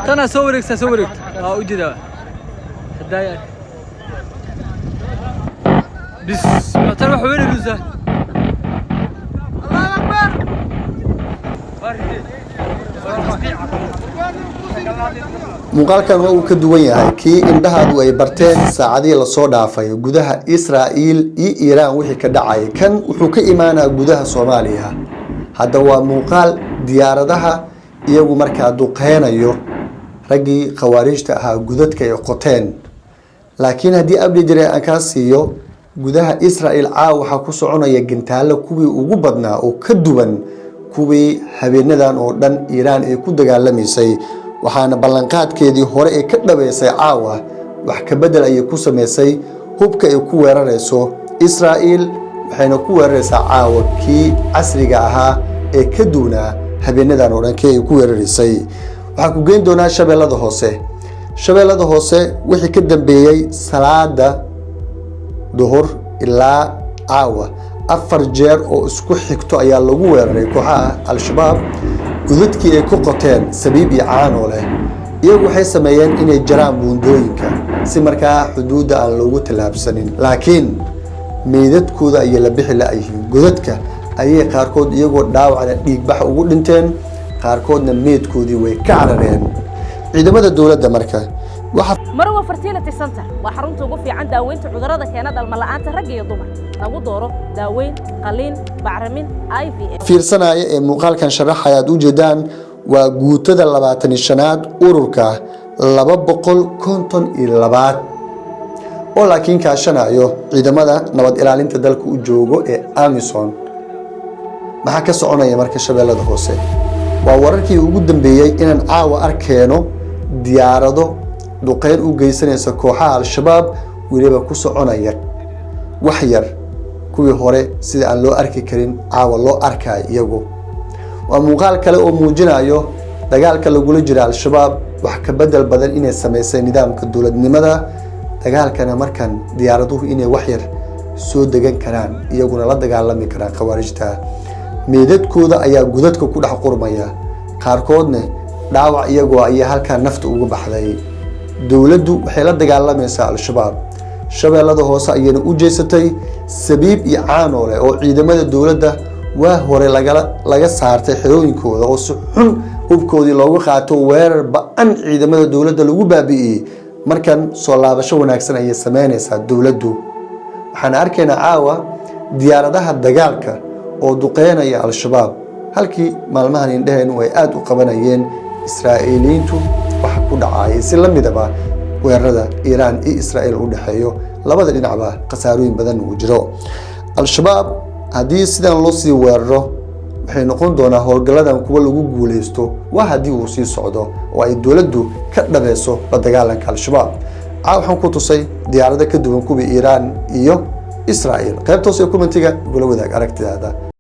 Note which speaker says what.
Speaker 1: Tanaa soo wareegtaa, soo wareegta, waa u jeedaa hadaaya. Bismillah, tan wax weyn ruusa. Allahu akbar.
Speaker 2: Muuqaalkan waa uu ka duwan yahay kii indhahaadu ay barteen saacadihii lasoo dhaafay gudaha Israa'iil iyo Iiraan wixii ka dhacay. Kan wuxuu ka imaanaa gudaha Soomaaliya. Hadda waa muuqaal diyaaradaha iyagu markaa duqeynayo raggii khawaariijta ahaa godadka ay qoteen. Laakiin haddii abdi jire aan kaa siiyo, gudaha Israel caawa waxaa ku soconaya gantaallo kuwii ugu badnaa oo ka duwan kuwii habeenadan oo dhan Iiraan ay ku dagaalamaysay, waxaana ballanqaadkeedii hore ee ka dhaweysay caawa wax ka bedel ayay ku sameysay hubka ay ku weerarayso Israa'iil, waxayna ku weeraraysaa caawa kii casriga ahaa ee ka duwanaa habeenadan oo dhan kii ay ku weeraraysay. Waxaa ku geyn doonaa Shabeellada Hoose. Shabeellada Hoose wixii ka dambeeyey salaada duhur ilaa caawa afar jeer oo isku xigto ayaa lagu weeraray kooxaha Al-Shabaab godadkii ay ku qoteen Sabiib iyo Caanoo leh. Iyagu waxay sameeyeen inay jaraan buundooyinka si markaa xuduudda aan loogu tallaabsanin, laakiin meydadkooda ayay la bixi la-yihiin. Godadka ayay qaarkood iyagoo dhaawacna dhiigbax ugu dhinteen, qaarkoodna meydkoodii way ka carareen ciidamada dowladda. Marka waxa
Speaker 3: Marwa Fertility Center waa xarunta ugu fiican daaweynta cudurrada keena dhalmo la'aanta ragga iyo dumar. Lagu dooro daaweyn, qaliin, bacrimin, IVF.
Speaker 2: Fiirsanaya ee muuqaalkan sharaxaya aad u jeedaan waa guutada 25aad, ururka 252aad, oo laakiin kaashanayo ciidamada nabad ilaalinta dalka u joogo ee AMISOM. Maxaa ka soconaya marka Shabeellada Hoose? Waa wararkii ugu dambeeyey inaan caawa arkeeno diyaarado duqeyn u geysanaysa kooxaha Al-Shabaab, weliba ku soconaya wax yar kuwii hore sida aan loo arki karin caawa loo arkayo iyagu. Waa muuqaal kale oo muujinayo dagaalka lagula jira Al-Shabaab, wax ka bedel badan inay sameysay nidaamka dowladnimada dagaalkana, markan diyaaraduhu inay wax yar soo degan karaan, iyaguna la dagaalami karaan khawaarijta. Meedadkooda ayaa godadka ku dhex qurmaya, qaarkoodna dhaawac iyagoo ayaa halkaa nafta uga baxday. Dowladdu waxay la dagaalamaysaa Al-Shabaab, Shabeellada Hoose ayayna u jeysatay, Sabiib iyo Caanoole oo ciidamada dowladda waa hore laga saartay xerooyinkooda oo si xun hubkoodii looga qaato, weerar ba-an ciidamada dowladda lagu baabi'iyey. Markan soo laabasho wanaagsan ayay sameynaysaa dowladdu. Waxaan arkaynaa caawa diyaaradaha dagaalka oo duqeynaya Al-Shabaab, halkii maalmahan indheheenu ay aada u qabanayeen Israa'iiliyiintu waxa ku dhacayay. Si la midaba weerarada Iiraan iyo Israa'iil u dhexeeyo, labada dhinacba khasaarooyin badan uu jiro. Al-Shabaab haddii sidan loo sii weeraro, waxay noqon doonaa howlgalladan kuwa lagu guuleysto, waa haddii uu sii socdo oo ay dowladdu ka dhabeyso la dagaalanka Al-Shabaab. Caawa waxaan ku tusay diyaarado ka duwan kuwii Iiraan iyo Israa'iil. Qaybta hoose ee commentiga gula wadaag aragtidaada.